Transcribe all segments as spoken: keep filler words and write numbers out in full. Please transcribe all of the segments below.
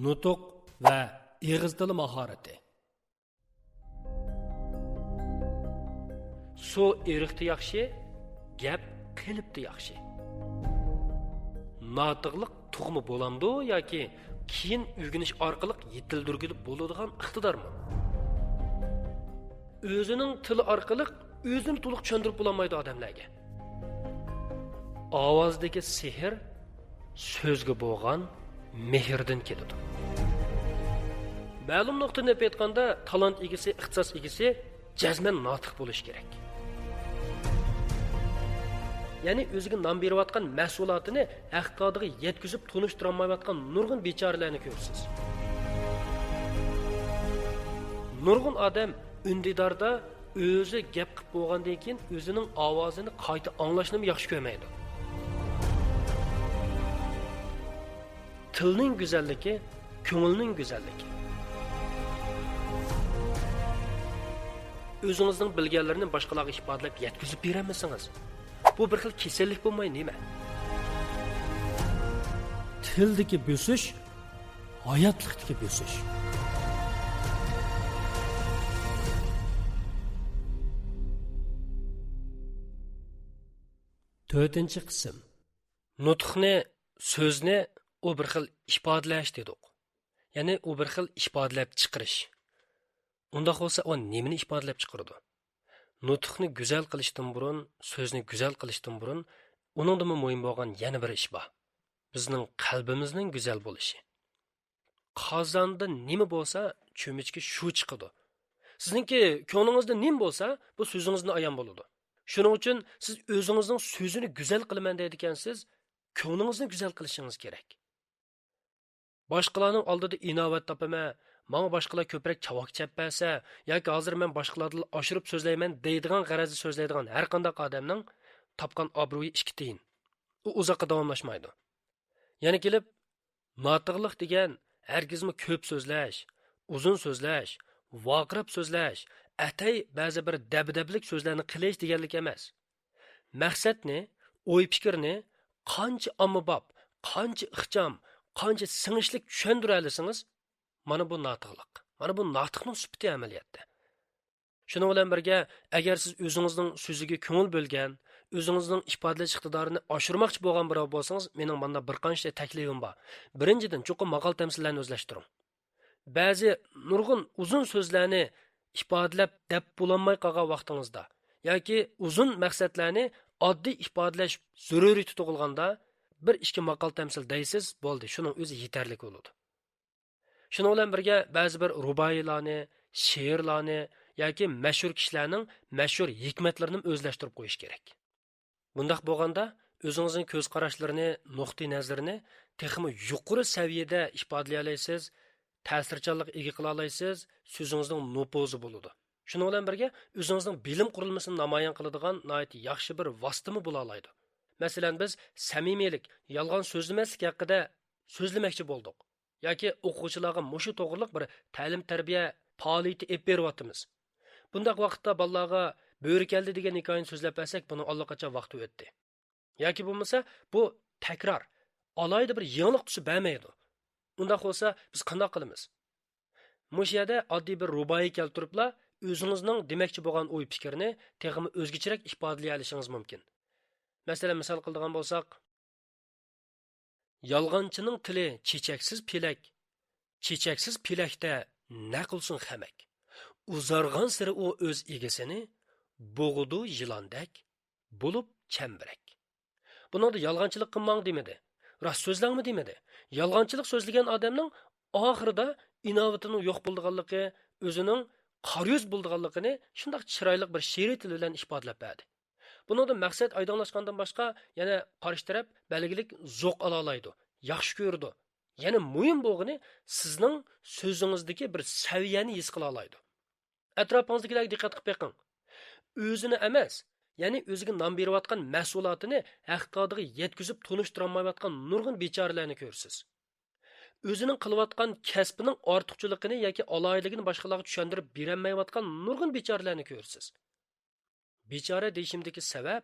نۇتۇق ۋە ئېغىز تىلى ماھارىتى. سۇ ئېرىقتا ياخشى، گەپ قېلىپتا ياخشى. ناتىقلىق تۇغما بولامدۇ ياكى كېيىن ئۆگىنىش ئارقىلىق يېتىلدۈرگىلى بولىدىغان ئىقتىدارمۇ؟ ئۆزىنىڭ تىلى ئارقىلىق ئۆزىنى تولۇق چۈشەندۈرۈپ بولالمايدۇ ئادەملەرگە. ئاۋازدىكى سېھىر سۆزگە بولغان مېھىردىن كېلىدۇ. مەلۇم نۇقتىدىن ئېلىپ ئېيتقاندا، تالانت ئىگىسى، ئىختىساس ئىگىسى جەزمەن ناتىق بولۇشى كېرەك. يەنى ئۆزىگە نان بېرىۋاتقان مەھسۇلاتىنى ھەق قادىغا يەتكۈزۈپ تونۇشتۇرالمايۋاتقان نۇرغۇن بىچارىلەرنى كۆرىسىز. نۇرغۇن ئادەم ئۈندىداردا ئۆزى گەپ قىلىپ بولغاندىن كېيىن ئۆزىنىڭ ئاۋازىنى قايتا ئاڭلاشنىمۇ ياخشى كۆرمەيدۇ. تىلنىڭ گۈزەللىكى، كۆڭۈلنىڭ گۈزەللىكى. ئۆزىڭىزنىڭ بىلگەنلىرىنى باشقىلارغا ئىپادىلەپ يەتكۈزۈپ بېرەلمىسىڭىز، بۇ بىر خىل كېسەللىك بولماي نېمە؟ تىلدىكى بۆسۈش، ھاياتلىقتىكى بۆسۈش. تۆتىنچى قىسىم. نۇتۇقنى، سۆزنى ئۇ بىر خىل ئىپادىلەش دېدۇق. يەنى ئۇ بىر خىل ئىپادىلەپ چىقىرىش. ئۇنداق بولسا ئۇ نېمىنى ئىپادىلەپ چىقىرىدۇ؟ نۇتۇقنى گۈزەل قىلىشتىن بۇرۇن، سۆزنى گۈزەل قىلىشتىن بۇرۇن، ئۇنىڭدىنمۇ مۇھىم بولغان يەنە بىر ئىش بار. بىزنىڭ قەلبىمىزنىڭ گۈزەل بولۇشى. قازاندا نېمە بولسا، چۆمۈچكە شۇ چىقىدۇ. سىزنىڭكى كۆڭلىڭىزدە نېمە بولسا، بۇ سۆزىڭىزدىن ئايان بولىدۇ. شۇنىڭ ئۈچۈن سىز ئۆزىڭىزنىڭ سۆزىنى گۈزەل قىلىمەن دەيدىكەنسىز، كۆڭلىڭىزنى گۈزەل قىلىشىڭىز كېرەك. باشقىلارنىڭ ئالدىدا ئىناۋەت تاپىمەن، ماڭا باشقىلار كۆپرەك چاۋاك چەپ بەرسە ياكى ھازىر مەن باشقىلاردىن ئاشۇرۇپ سۆزلەيمەن دەيدىغان غەرەزدە سۆزلەيدىغان ھەر قانداق ئادەمنىڭ تاپقان ئابرۇيى ئىككى تىيىن. ئۇ ئۇزاققا داۋاملاشمايدۇ. يەنە كېلىپ، ناتىقلىق دېگەن ھەرگىزمۇ كۆپ سۆزلەش، ئۇزۇن سۆزلەش، ۋارقىراپ سۆزلەش، ئەتەي بەزى بىر دەبدەبىلىك سۆزلەرنى قىلىش دېگەنلىك ئەمەس. مەقسەتنى، ئوي پىكىرنى قانچە ئاممىباب، قانچە ئىخچام، قانچە سىڭىشلىك چۈشەندۈرەلىسىڭىز، مانا بۇ ناتىقلىق. مانا بۇ ناتىقنىڭ سۈپىتى ئەمەلىيەتتە. شۇنىڭ بىلەن بىرگە، ئەگەر سىز ئۆزىڭىزنىڭ سۆزىگە كۆڭۈل بۆلگەن، ئۆزىڭىزنىڭ ئىپادىلەش ئىقتىدارىنى ئاشۇرماقچى بولغان بىراۋ بولسىڭىز، مېنىڭ مانا بىر قانچە تەكلىپىم بار. بىرىنچىدىن، چوقۇم ماقال تەمسىللەرنى ئۆزلەشتۈرۈڭ. بەزى نۇرغۇن ئۇزۇن سۆزلەرنى ئىپادىلەپ دەپ بولالماي قالغان ۋاقتىڭىزدا ياكى ئۇزۇن مەقسەتلەرنى ئاددىي ئىپادىلەش زۆرۈرىيىتى تۇغۇلغاندا، بىر ئىككى ماقال تەمسىل دەيسىز، بولدى، شۇنىڭ ئۆزى يېتەرلىك بولىدۇ. شۇنىڭ بىلەن بىرگە، بەزى بىر رۇبائىيلارنى، شېئىرلارنى ياكى مەشھۇر كىشىلەرنىڭ مەشھۇر ھېكمەتلىرىنىمۇ ئۆزلەشتۈرۈپ قويۇش كېرەك. بۇنداق بولغاندا، ئۆزىڭىزنىڭ كۆز قاراشلىرىنى، نۇقتىئىنەزىرىنى تېخىمۇ يۇقىرى سەۋىيەدە ئىپادىلىيەلەيسىز، تەسىرچانلىق ئىگە قىلالايسىز، سۆزىڭىزنىڭ نوپۇزى بولىدۇ. شۇنىڭ بىلەن بىرگە، ئۆزىڭىزنىڭ بىلىم قۇرۇلمىسىنى نامايان قىلىدىغان ناھايىتى ياخشى بىر ۋاسىتىمۇ بولالايدۇ. مەسىلەن، بىز سەمىمىيلىك، يالغان سۆزلىمەسلىك ھەققىدە سۆزلىمەكچى بولدۇق. ياكى ئوقۇغۇچىلارغا مۇشۇ توغرىلىق بىر تەلىم-تەربىيە پائالىيىتى ئېلىپ بېرىۋاتىمىز. بۇنداق ۋاقىتتا بالىلارغا بۆرە كەلدى دېگەن ھېكايىنى سۆزلەپ بەرسەك، بۇنىڭ ئاللىقاچان ۋاقتى ئۆتتى. ياكى بولمىسا، بۇ تەكرار، ئالاھىدە بىر يېڭىلىق تۈسى بەرمەيدۇ. ئۇنداق بولسا، بىز قانداق قىلىمىز؟ مۇشۇ يەردە ئاددىي بىر رۇبائىي كەلتۈرۈپلا، ئۆزىڭىزنىڭ دېمەكچى بولغان ئوي-پىكرىنى تېخىمۇ ئۆزگىچىرەك ئىپادىلىيەلىشىڭىز مۇمكىن. مەسىلەن، مىسال قىلىدىغان بولساق، يالغانچىنىڭ تىلى چېچەكسىز پېلەك، چېچەكسىز پېلەكتە نە قىلسۇن خەمەك. ئۇزارغانسېرى ئۇ ئۆز ئىگىسىنى، بوغىدۇ يىلاندەك بولۇپ چەمبىرەك. بۇنىڭدا يالغانچىلىق قىلماڭ دېمىدى، راست سۆزلەڭمۇ دېمىدى. يالغانچىلىق سۆزلىگەن ئادەمنىڭ ئاخىرىدا ئىناۋىتىنىڭ يوق بولىدىغانلىقى، ئۆزىنىڭ قارا يۈز بولىدىغانلىقىنى شۇنداق چىرايلىق بىر شېئىرىي تىل بىلەن ئىپادىلەپ بەردى. بۇنىڭدا مەقسەت ئايدىڭلاشقاندىن باشقا، يەنە قارشى تەرەپ بەلگىلىك زوق ئالالايدۇ، ياخشى كۆرىدۇ. يەنە مۇھىم بولغىنى، سىزنىڭ سۆزىڭىزدىكى بىر سەۋىيەنى ھېس قىلالايدۇ. ئەتراپىڭىزدىكىلەرگە دىققەت قىلىپ بېقىڭ. ئۆزىنى ئەمەس، يەنى ئۆزىگە نان بېرىۋاتقان مەھسۇلاتىنى ھەق قادىغا يەتكۈزۈپ تونۇشتۇرالمايۋاتقان نۇرغۇن بىچارىلەرنى كۆرىسىز. ئۆزىنىڭ قىلىۋاتقان كەسپىنىڭ ئارتۇقچىلىقىنى ياكى ئالاھىدىلىكىنى باشقىلارغا چۈشەندۈرۈپ بېرەلمەيۋاتقان نۇرغۇن بىچارىلەرنى كۆرىسىز. بىچارە دېيىشىمدىكى سەۋەب،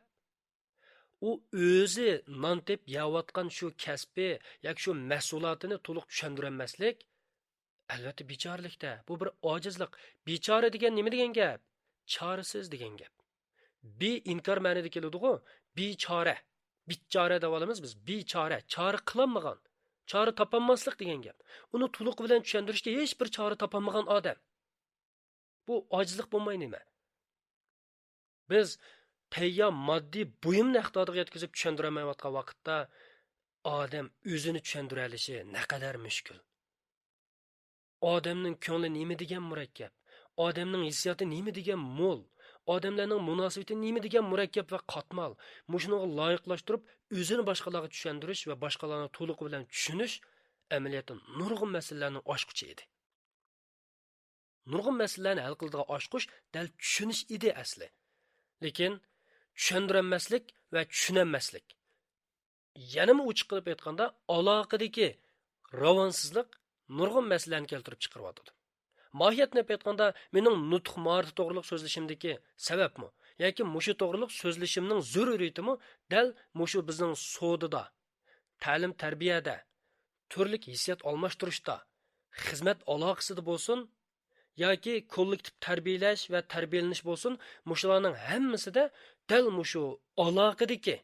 ئۇ ئۆزى نان تېپىپ يەۋاتقان شۇ كەسپى ياكى شۇ مەھسۇلاتىنى تولۇق چۈشەندۈرەلمەسلىك، ئەلۋەتتە، بىچارىلىكتە. بۇ بىر ئاجىزلىق. بىچارە دېگەن نېمە دېگەن گەپ؟ چارىسىز دېگەن گەپ. بى ئىنكار مەنىدە كېلىدىغۇ، بىچارە. بىچارە دەۋالىمىز بىز. بىچارە، چارە قىلالمىغان، چارە تاپالماسلىق دېگەن گەپ. ئۇنى تولۇقى بىلەن چۈشەندۈرۈشكە ھېچ بىر چارە تاپالمىغان ئادەم. بۇ ئاجىزلىق بولماي نېمە؟ بىز تەييار ماددىي بۇيۇمنى ھەقدارىغا يەتكۈزۈپ چۈشەندۈرەلمەيۋاتقان ۋاقىتتا، ئادەم ئۆزىنى چۈشەندۈرەلىشى نەقەدەر مۈشكۈل. ئادەمنىڭ كۆڭلى نېمە دېگەن مۇرەككەپ، ئادەمنىڭ ھېسسىياتى نېمە دېگەن مول، ئادەملەرنىڭ مۇناسىۋىتى نېمە دېگەن مۇرەككەپ ۋە قاتمال. مۇشۇنىڭغا لايىقلاشتۇرۇپ، ئۆزىنى باشقىلارغا چۈشەندۈرۈش ۋە باشقىلارنى تولۇقى بىلەن چۈشىنىش ئەمەلىيەتتە نۇرغۇن مەسىلىلەرنىڭ ئاچقۇچى ئىدى. نۇرغۇن مەسىلىلەرنى ھەل قىلىدىغان ئاچقۇچ دەل چۈشىنىش ئىدى ئەسلى. لېكىن چۈشەندۈرەلمەسلىك ۋە چۈشىنەلمەسلىك، يەنىمۇ ئوچۇق قىلىپ ئېيتقاندا، ئالاقىدىكى راۋانسىزلىق نۇرغۇن مەسىلىلەرنى كەلتۈرۈپ چىقىرىۋاتىدۇ. ماھىيەتنى ئېلىپ ئېيتقاندا، مېنىڭ نۇتۇق ماھارىتى توغرۇلۇق سۆزلىشىمدىكى سەۋەبمۇ ياكى مۇشۇ توغرۇلۇق سۆزلىشىمنىڭ زۆرۈرىيىتىمۇ دەل مۇشۇ بىزنىڭ سودىدا، تەلىم-تەربىيەدە، تۈرلۈك ھېسسىيات ئالماشتۇرۇشتا، خىزمەت ئالاقىسىدا بولسۇن ياكى كوللېكتىپ تەربىيەلەش ۋە تەربىيەلىنىش بولسۇن، مۇشۇلارنىڭ ھەممىسىدە دەل مۇشۇ ئالاقىدىكى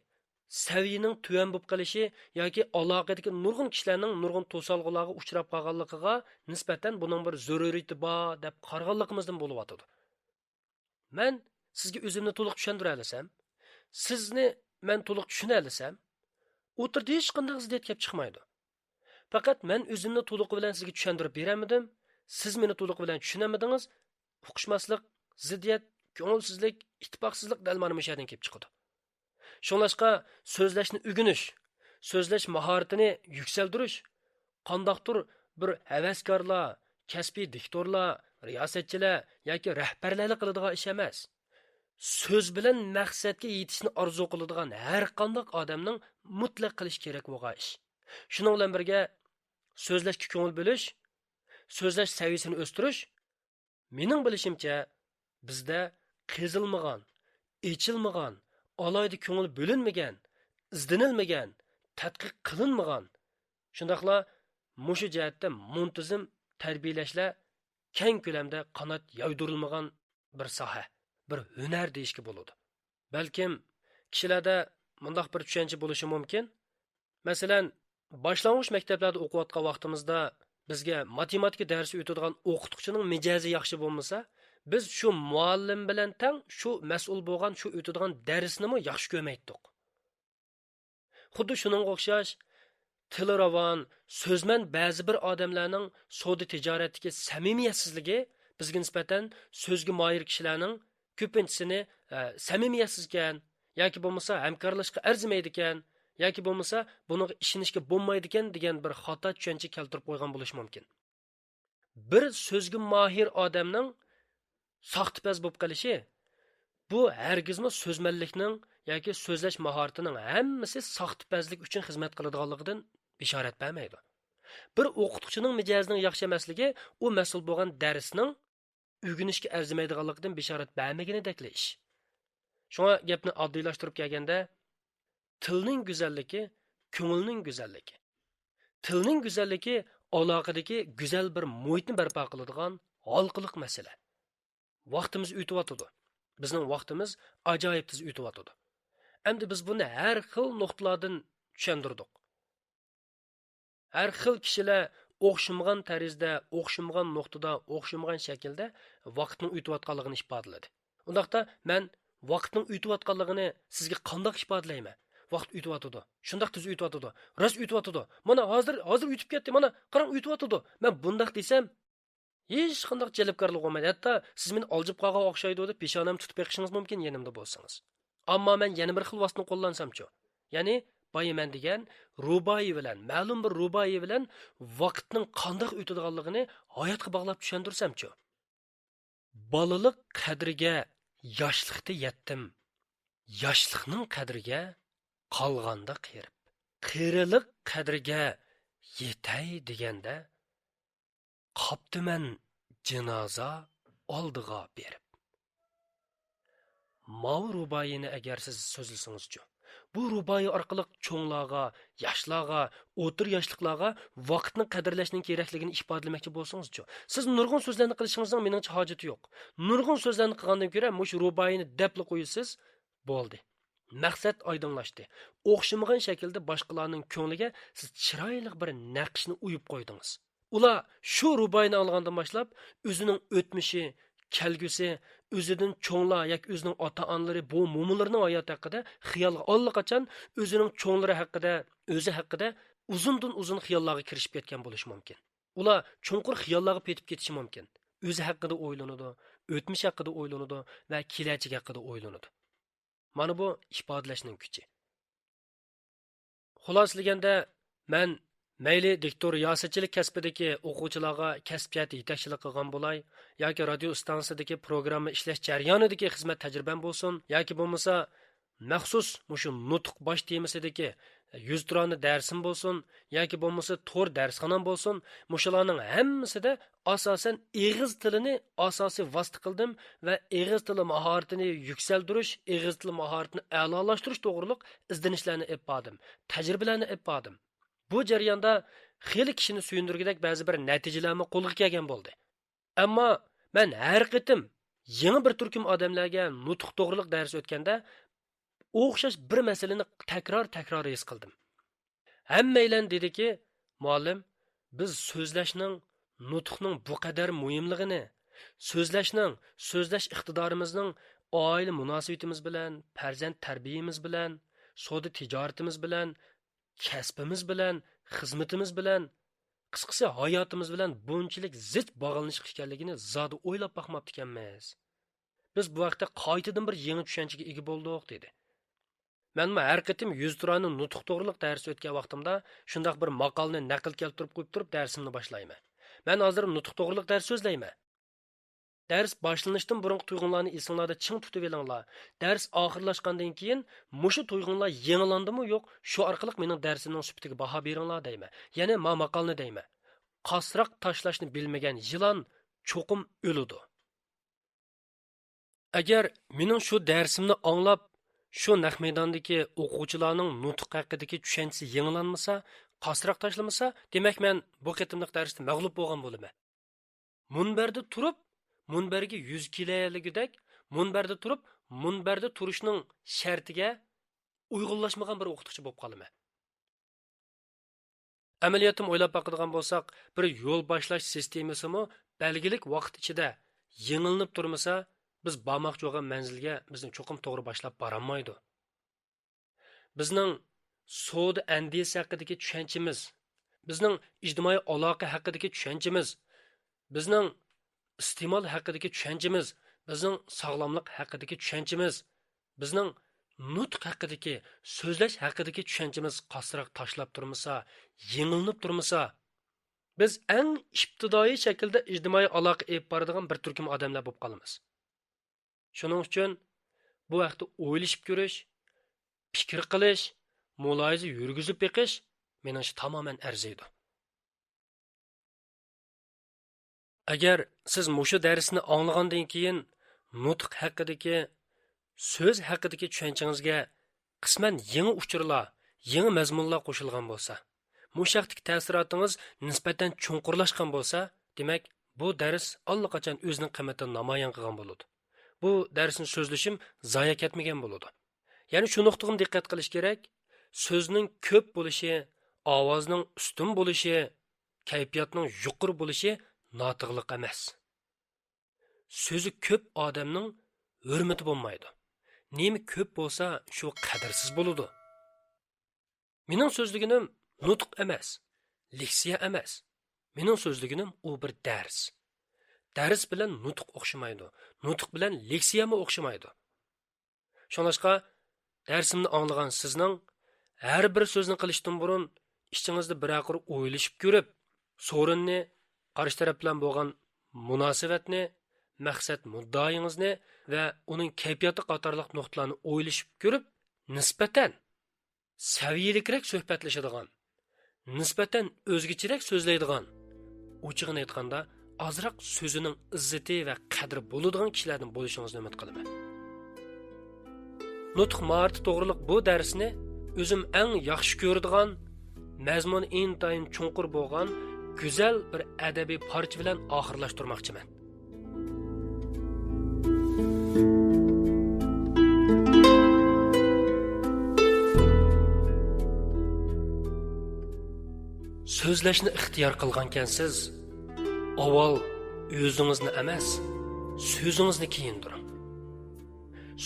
سەۋىيەنىڭ تۆۋەن بولۇپ قېلىشى ياكى ئالاقىدىكى نۇرغۇن كىشىلەرنىڭ نۇرغۇن توسالغۇلارغا ئۇچراپ قالغانلىقىغا نىسبەتەن بۇنىڭ بىر زۆرۈرىيىتى بار دەپ قارىغانلىقىمىزدىن بولۇۋاتىدۇ. مەن سىزگە ئۆزۈمنى تولۇق چۈشەندۈرەلىسەم، سىزنى مەن تولۇق چۈشىنەلىسەم، ئوتتۇرىدا ھېچقانداق زىددىيەت كەپ چىقمايدۇ. پەقەت مەن ئۆزۈمنى تولۇقى بىلەن سىزگە چۈشەندۈرۈپ بېرەلمىدىم، سىز مېنى تولۇقى بىلەن چۈشىنەلمىدىڭىز، ئۇقۇشماسلىق، زىددىيەت، كۆڭۈلسىزلىك، ئىتتىپاقسىزلىق دەل مانا مۇشۇ يەردىن كېلىپ چىقىدۇ. شۇڭلاشقا سۆزلەشنى ئۆگىنىش، سۆزلەش ماھارىتىنى يۈكسەلدۈرۈش، قانداقتۇر بىر ھەۋەسكارلار، كەسپىي دىكتورلار، رىياسەتچىلەر ياكى رەھبەرلەرلا قىلىدىغان ئىش ئەمەس. سۆز بىلەن مەقسەتكە يېتىشنى ئارزۇ قىلىدىغان ھەر قانداق ئادەمنىڭ مۇتلەق قىلىشى كېرەك بولغان ئىش. شۇنىڭ بىلەن بىرگە، سۆزلەشكە كۆڭۈل بۆلۈش، سۆزلەش سەۋىيەسىنى ئۆستۈرۈش، مېنىڭ بىلىشىمچە، بىزدە قېزىلمىغان، ئېچىلمىغان، ئالاھىدە كۆڭۈل بۆلۈنمىگەن، ئىزدىنىلمىگەن، تەتقىق قىلىنمىغان، شۇنداقلا مۇشۇ جەھەتتە مۇنتىزىم تەربىيەلەشلەر كەڭ كۆلەمدە قانات يايدۇرۇلمىغان بىر ساھە، بىر ھۈنەر دېيىشكە بولىدۇ. بەلكىم كىشىلەردە مۇنداق بىر چۈشەنچە بولۇشى مۇمكىن. مەسىلەن، باشلانغۇچ مەكتەپلەردە ئوقۇۋاتقان ۋاقتىمىزدا بىزگە ماتېماتىكا دەرسى ئۆتىدىغان ئوقۇتقۇچىنىڭ مىجەزى ياخشى بولمىسا، بىز شۇ مۇئەللىم بىلەن تەڭ شۇ مەسئۇل بولغان شۇ ئۆتىدىغان دەرسنىمۇ ياخشى كۆرمەيتتۇق. خۇددى شۇنىڭغا ئوخشاش، تىلى راۋان، سۆزمەن بەزى بىر ئادەملەرنىڭ سودا تىجارەتتىكى سەمىمىيەتسىزلىكى بىزگە نىسبەتەن سۆزگە ماھىر كىشىلەرنىڭ كۆپىنچىسىنى، ئە، سەمىمىيەتسىزكەن ياكى بولمىسا ھەمكارلىشىشقا ئەرزىمەيدىكەن ياكى بولمىسا بۇنىڭغا ئىشىنىشكە بولمايدىكەن دېگەن بىر خاتا چۈشەنچە كەلتۈرۈپ قويغان بولۇشى مۇمكىن. بىر سۆزگە ماھىر ئادەمنىڭ ساختىپەز بولۇپ قېلىشى، بۇ ھەرگىزمۇ سۆزمەنلىكنىڭ ياكى سۆزلەش ماھارىتىنىڭ ھەممىسى ساختىپەزلىك ئۈچۈن خىزمەت قىلىدىغانلىقىدىن بېشارەت بەرمەيدۇ. بىر ئوقۇتقۇچىنىڭ مىجەزىنىڭ ياخشى ئەمەسلىكى ئۇ مەسئۇل بولغان دەرسنىڭ ئۆگىنىشكە ئەرزىمەيدىغانلىقىدىن بېشارەت بەرمىگىنىدەكلا ئىش. شۇڭا گەپنى ئاددىيلاشتۇرۇپ كەلگەندە، تىلنىڭ گۈزەللىكى، كۆڭۈلنىڭ گۈزەللىكى. تىلنىڭ گۈزەللىكى ئالاقىدىكى گۈزەل بىر مۇھىتنى بەرپا قىلىدىغان ھالقىلىق مەسىلە. ۋاقتىمىز ئۆتۈۋاتىدۇ. بىزنىڭ ۋاقتىمىز ئاجايىپ تېز ئۆتۈۋاتىدۇ. ئەمدى بىز بۇنى ھەر خىل نۇقتىلاردىن چۈشەندۈردۇق. ھەر خىل كىشىلەر ئوخشىمىغان تەرزدە، ئوخشىمىغان نۇقتىدا، ئوخشىمىغان شەكىلدە ۋاقىتنىڭ ئۆتۈۋاتقانلىقىنى ئىپادىلىدى. ئۇنداقتا مەن ۋاقىتنىڭ ئۆتۈۋاتقانلىقىنى سىزگە قانداق ئىپادىلەيمەن؟ ۋاقىت ئۆتۈۋاتىدۇ. شۇنداق تېز ئۆتۈۋاتىدۇ. راست ئۆتۈۋاتىدۇ. مانا ھازىر، ھازىر ئۆتۈپ كەتتى. مانا قاراڭ ئۆتۈۋاتىدۇ. مەن بۇنداق دېسەم، ھېچقانداق جەلپكارلىق بولمايدۇ. ھەتتا سىز مېنى ئالجىپ قالغان ئوخشايدۇ دەپ پېشانەمنى تۇتۇپ بېقىشىڭىز مۇمكىن يېنىمدا بولسىڭىز. ئەمما مەن يەنە بىر خىل ۋاسىتىنى قوللانسامچۇ؟ يەنى بايىمەن دېگەن رۇبائىي بىلەن، مەلۇم بىر رۇبائىي بىلەن ۋاقىتنىڭ قانداق ئۆتىدىغانلىقىنى ھاياتقا باغلاپ چۈشەندۈرسەمچۇ؟ بالىلىق قەدرىگە ياشلىقتا يەتتىم، ياشلىقنىڭ قەدرىگە قالغاندا قېرىپ، قېرىلىق قەدرىگە يېتەي دېگەندە، قاپتىمەن جىنازا ئالدىغا بېرىپ. ماۋۇ رۇبائىينى ئەگەر سىز سۆزلىسىڭىزچۇ؟ بۇ رۇبائىي ئارقىلىق چوڭلارغا، ياشلارغا، ئوتتۇرا ياشلىقلارغا ۋاقىتنى قەدىرلەشنىڭ كېرەكلىكىنى ئىپادىلىمەكچى بولسىڭىزچۇ؟ سىز نۇرغۇن سۆزلەرنى قىلىشىڭىزنىڭ مېنىڭچە ھاجىتى يوق. نۇرغۇن سۆزلەرنى قىلغاندىن كۆرە مۇشۇ رۇبائىينى دەپلا قويىسىز، بولدى. مەقسەت ئايدىڭلاشتى. ئوخشىمىغان شەكىلدە باشقىلارنىڭ كۆڭلىگە سىز چىرايلىق بىر نەقىشنى ئويۇپ قويدىڭىز. ئۇلار شۇ رۇبائىينى ئاڭلىغاندىن باشلاپ، ئۆزىنىڭ ئۆتمۈشى، كەلگۈسى، ئۆزىدىن چوڭلار ياكى ئۆزىنىڭ ئاتا-ئانىلىرى، بوۋا-مومىلىرىنىڭ ھاياتى ھەققىدە خىيالغا ئاللىقاچان، ئۆزىنىڭ چوڭلىرى ھەققىدە، ئۆزى ھەققىدە ئۇزۇندىن ئۇزۇن خىياللارغا كىرىشىپ كەتكەن بولۇشى مۇمكىن. ئۇلار چوڭقۇر خىياللارغا پېتىپ كېتىشى مۇمكىن. ئۆزى ھەققىدە ئويلىنىدۇ، ئۆتمۈش ھەققىدە ئويلىنىدۇ ۋە كېلەچەك ھەققىدە ئويلىنىدۇ. مانا بۇ ئىپادىلەشنىڭ كۈچى. خۇلاسىلىگەندە، مەن مەيلى دىكتور رىياسەتچىلىك كەسپىدىكى ئوقۇغۇچىلارغا كەسپىي جەھەتتە يېتەكچىلىك قىلغان بولاي، ياكى رادىيو ئىستانسىسىدىكى پروگرامما ئىشلەش جەريانىدىكى خىزمەت تەجرىبەم بولسۇن، ياكى بولمىسا مەخسۇس مۇشۇ نۇتۇق باش تېمىسىدىكى يۈزتۇرانە دەرسىم بولسۇن، ياكى بولمىسا تور دەرسخانام بولسۇن، مۇشۇلارنىڭ ھەممىسىدە ئاساسەن ئېغىز تىلىنى ئاساسىي ۋاسىتە قىلدىم ۋە ئېغىز تىلى ماھارىتىنى يۈكسەلدۈرۈش، ئېغىز تىلى ماھارىتىنى ئەلالاشتۇرۇش توغرۇلۇق ئىزدىنىشلەرنى ئېلىپ باردىم، تەجرىبىلەرنى ئېلىپ باردىم. بۇ جەرياندا خېلى كىشىنى سۆيۈندۈرگۈدەك بەزى بىر نەتىجىلەرمۇ قولغا كەلگەن بولدى. ئەمما مەن ھەر قېتىم يېڭى بىر تۈركۈم ئادەملەرگە نۇتۇق توغرۇلۇق دەرس ئۆتكەندە، ئوخشاش بىر مەسىلىنى تەكرار-تەكرار ھېس قىلدىم. ھەممەيلەن دېدىكى، مۇئەللىم، بىز سۆزلەشنىڭ، نۇتۇقنىڭ بۇ قەدەر مۇھىملىقىنى، سۆزلەشنىڭ، سۆزلەش ئىقتىدارىمىزنىڭ ئائىلە مۇناسىۋىتىمىز بىلەن، پەرزەنت تەربىيىمىز بىلەن، سودا تىجارىتىمىز بىلەن، كەسپىمىز بىلەن، خىزمىتىمىز بىلەن، قىسقىسى، ھاياتىمىز بىلەن بۇنچىلىك زىچ باغلىنىشلىق ئىكەنلىكىنى زادى ئويلاپ باقماپتىكەنمىز. بىز بۇ ھەقتە قايتىدىن بىر يېڭى چۈشەنچىگە ئىگە بولدۇق، دېدى. مەنمۇ ھەر قېتىم يۈزتۇرانە نۇتۇق توغرۇلۇق دەرس ئۆتكەن ۋاقتىمدا شۇنداق بىر ماقالىنى نەقىل كەلتۈرۈپ قويۇپ تۇرۇپ دەرسىمنى باشلايمەن. مەن ھازىر نۇتۇق توغرۇلۇق دەرس سۆزلەيمەن. دەرس باشلىنىشتىن بۇرۇنقى تۇيغۇڭلارنى ئېسىڭلاردا چىڭ تۇتۇۋېلىڭلار. دەرس ئاخىرلاشقاندىن كېيىن مۇشۇ تۇيغۇڭلار يېڭىلاندىمۇ يوق، شۇ ئارقىلىق مېنىڭ دەرسىمنىڭ سۈپىتىگە باھا بېرىڭلار دەيمەن. يەنى ما ماقالىنى دەيمەن. قاسراق تاشلاشنى بىلمىگەن يىلان چوقۇم ئۆلىدۇ. ئەگەر مېنىڭ شۇ دەرسىمنى ئاڭلاپ، شۇ نەق مەيداندىكى ئوقۇغۇچىلارنىڭ نۇتۇق ھەققىدىكى چۈشەنچىسى يېڭىلانمىسا، قاسراق تاشلىمىسا، دېمەك، مەن بۇ قېتىملىق دەرستە مەغلۇپ بولغان بولىمەن. مۇنبەردە تۇرۇپ، مۇنبەرگە يۈز كېلەلىگۈدەك، مۇنبەردە تۇرۇپ، مۇنبەردە تۇرۇشنىڭ شەرتىگە ئۇيغۇنلاشمىغان بىر ئوقۇتقۇچى بولۇپ قالىمەن. ئەمەلىيەتتىمۇ ئويلاپ باقىدىغان بولساق، بىر يول باشلاش سىستېمىسىمۇ بەلگىلىك ۋاقىت ئىچىدە يېڭىلىنىپ تۇرمىسا، بىز بارماقچى بولغان مەنزىلگە بىزنى چوقۇم توغرا باشلاپ بارالمايدۇ. بىزنىڭ سودا ئەندىزىسى ھەققىدىكى چۈشەنچىمىز، بىزنىڭ ئىجتىمائىي ئالاقە ھەققىدىكى چۈشەنچىمىز، بىزنىڭ ئىستېمال ھەققىدىكى چۈشەنچىمىز، بىزنىڭ ساغلاملىق ھەققىدىكى چۈشەنچىمىز، بىزنىڭ نۇتۇق ھەققىدىكى، سۆزلەش ھەققىدىكى چۈشەنچىمىز قاسراق تاشلاپ تۇرمىسا، يېڭىلىنىپ تۇرمىسا، بىز ئەڭ ئىپتىدائىي شەكىلدە ئىجتىمائىي ئالاقە ئېلىپ بارىدىغان بىر تۈركۈم ئادەملەر بولۇپ قالىمىز. شۇنىڭ ئۈچۈن بۇ ھەقتە ئويلىشىپ كۆرۈش، پىكىر قىلىش، مۇلاھىزە يۈرگۈزۈپ بېقىش، مېنىڭچە، تامامەن ئەرزىيدۇ. ئەگەر سىز مۇشۇ دەرسنى ئاڭلىغاندىن كېيىن نۇتۇق ھەققىدىكى، سۆز ھەققىدىكى چۈشەنچىڭىزگە قىسمەن يېڭى ئۇچۇرلار، يېڭى مەزمۇنلار قوشۇلغان بولسا، مۇشۇ ھەقتىكى تەسىراتىڭىز نىسبەتەن چوڭقۇرلاشقان بولسا، دېمەك، بۇ دەرس ئاللىقاچان ئۆزىنىڭ قىممىتىنى نامايان قىلغان بولىدۇ. بۇ دەرسنى سۆزلىشىم زايە كەتمىگەن بولىدۇ. يەنە شۇ نۇقتىغىمۇ دىققەت قىلىش كېرەك، سۆزنىڭ كۆپ بولۇشى، ئاۋازنىڭ ئۈستۈن بولۇشى، كەيپىياتنىڭ يۇقىرى بولۇشى ناتىقلىق ئەمەس. سۆزى كۆپ ئادەمنىڭ ھۆرمىتى بولمايدۇ. نېمە كۆپ بولسا، شۇ قەدىرسىز بولىدۇ. مېنىڭ سۆزلىگىنىم نۇتۇق ئەمەس، لېكسىيە ئەمەس. مېنىڭ سۆزلىگىنىم ئۇ بىر دەرس. دەرس بىلەن نۇتۇق ئوخشىمايدۇ، نۇتۇق بىلەن لېكسىيەمۇ ئوخشىمايدۇ. شۇڭلاشقا، دەرسىمنى ئاڭلىغان سىزنىڭ ھەر بىر سۆزنى قىلىشتىن بۇرۇن ئىچىڭىزدە بىرەر قۇر ئويلىشىپ كۆرۈپ، سورۇننى، قارشى تەرەپ بىلەن بولغان مۇناسىۋەتنى، مەقسەت مۇددىئايىڭىزنى ۋە ئۇنىڭ كەيپىياتى قاتارلىق نۇقتىلارنى ئويلىشىپ كۆرۈپ، نىسبەتەن سەۋىيەلىكرەك سۆھبەتلىشىدىغان، نىسبەتەن ئۆزگىچىرەك سۆزلەيدىغان، ئوچۇقىنى ئېيتقاندا، ئازراق سۆزىنىڭ ئىززىتى ۋە قەدرى بولىدىغان كىشىلەردىن بولۇشىڭىزنى ئۈمىد قىلىمەن. نۇتۇق ماھارىتى توغرىلىق بۇ دەرسنى ئۆزۈم ئەڭ ياخشى كۆرىدىغان، مەزمۇنى ئىنتايىن چوڭقۇر بولغان گۈزەل بىر ئەدەبىي پارچە بىلەن ئاخىرلاشتۇرماقچىمەن. سۆزلەشنى ئىختىيار قىلغانكەنسىز، ئاۋۋال ئۆزىڭىزنى ئەمەس، سۆزىڭىزنى كىيىندۈرۈڭ.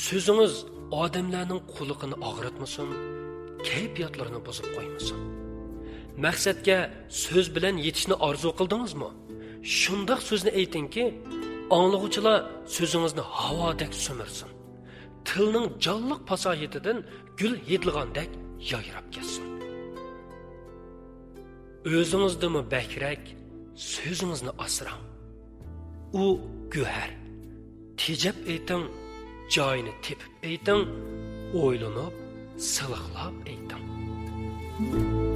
سۆزىڭىز ئادەملەرنىڭ قۇلىقىنى ئاغرىتمىسۇن، كەيپىياتلىرىنى بۇزۇپ قويمىسۇن. مەقسەتكە سۆز بىلەن يېتىشنى ئارزۇ قىلدىڭىزمۇ؟ شۇنداق سۆزنى ئېيتىڭكى، ئاڭلىغۇچىلار سۆزىڭىزنى ھاۋادەك سۈمۈرسۇن. تىلنىڭ جانلىق پاساھىتىدىن گۈل ھىدلىغاندەك يايراپ كەتسۇن. ئۆزىڭىزدىنمۇ بەكرەك سۆزىڭىزنى ئاسراڭ. ئۇ گۆھەر. تېجەپ ئېيتىڭ، جايىنى تېپىپ ئېيتىڭ، ئويلىنىپ، سىلىقلاپ ئېيتىڭ.